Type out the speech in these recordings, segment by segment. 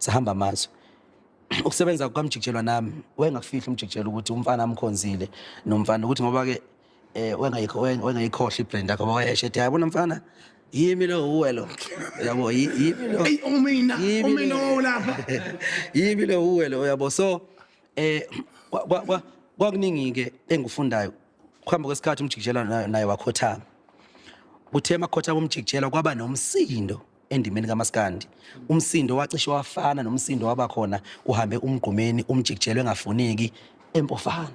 Sahamba amazwe. Ukusebenza kukaMjikijelwa nami, wayengakufihli uMjikijelwa ukuthi umfana amkhonzile nomfana, ukuthi ngoba ke wengayikho wengayikhohle ibrand yakho, ngoba wayesho ethi, "Yabona mfana, yimi lo, uwe lo, yabo, yimi lo." Eyi, umina. Yimi umina lo. Owulapha. Yimi lo, uwe lo, yabo. So kwakuningi ke engifundayo. Kuhamba kwesikhathi uMjikijelwa naye wakhothama. Kuthe emakhothama uMjikijelwa, kwaba nomsindo endimeni kaMaskandi, umsindo wacishe wafana nomsindo wabakhona kuhambe uMgqumeni, uMjikijelwa engafuneki eMpofana,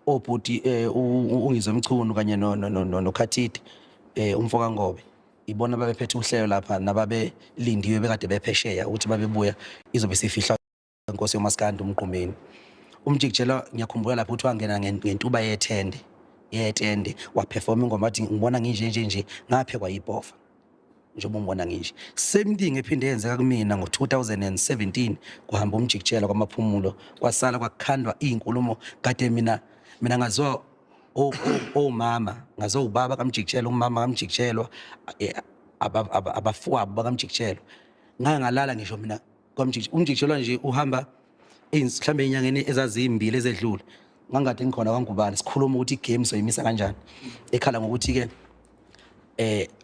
obhuti uNgizwe Mchunu kanye no no no noKhathide, umfoka Ngobe, ibona babephethe uhlelo lapha nababelindiwe bekade bephesheya ukuthi babebuya, izobe sifihla inkosi yomaskandi uMgqumeni. UMjikijelwa, ngiyakhumbula lapho ukuthi wangena ngentuba yethende, waperform ingoma, athi, "Ngibona nginje nje nje, ngaphekwa yibhova njengoba ungibona nginje." Same thing ephinde yenzeka kumina ngo-2017, kuhamba uMjikijelwa kwaMaphumulo, kwasala kwakhandwa iy'nkulumo. Kade mina ngaziwa omama, ngaziwa ubaba kaMjikijelwa, umama kaMjikijelwa, abafowabo bakaMjikijelwa. Ngake ngalala ngisho mina kwaMjikijelwa nje, uhamba mhlawumbe enyangeni ezazimbili ezedlule, ngangikade ngikhona kwaNgubane, sikhuluma ukuthi igame soyimisa kanjani, ekhala ngokuthi-ke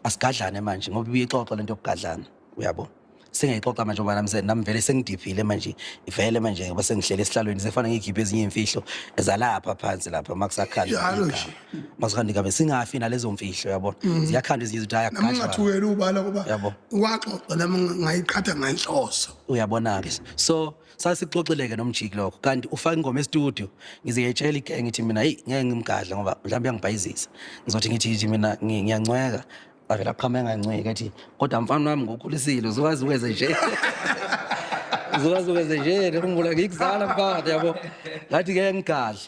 asigadlane manje, ngoba ibiyixoxa lento yokugadlana, uyabo. Sengiyixoxa manje ngoba nami vele sengidiphile manje, vele manje ngoba sengihlele esihlalweni, sefana ngikhiphe ezinye iy'mfihlo zalapha phansi lapha makusakhanda Njalo igama. nje. Makusakhanda igama, singafi nalezo mfihlo, yabona, ziyakhanda ezinye izinto, Nami ayagadlwa. Ngingathukeli ubala kuba Yabo. waxoxa nami ngayiqhatha ngenhloso. Uyabona-ke, so sasixoxileke noMjiki lokho, kanti ufake ingoma estudio. Ngize ngiyayitshela igenge, ngithi mina, "Heyi, ngeke ngimgadle ngoba mhlawumbe uyangibhayizisa." Ngizothi ngithi ngithi mina ngiyancweka, avele aqhama engancweki, athi, "Kodwa mfana wami ngokhulisile, uzokwazi ukwenze nje, uzokwazi ukwenze nje, ngikhumbula ngikuzala mfana," yabo. Ngathi ngeke ngigadle.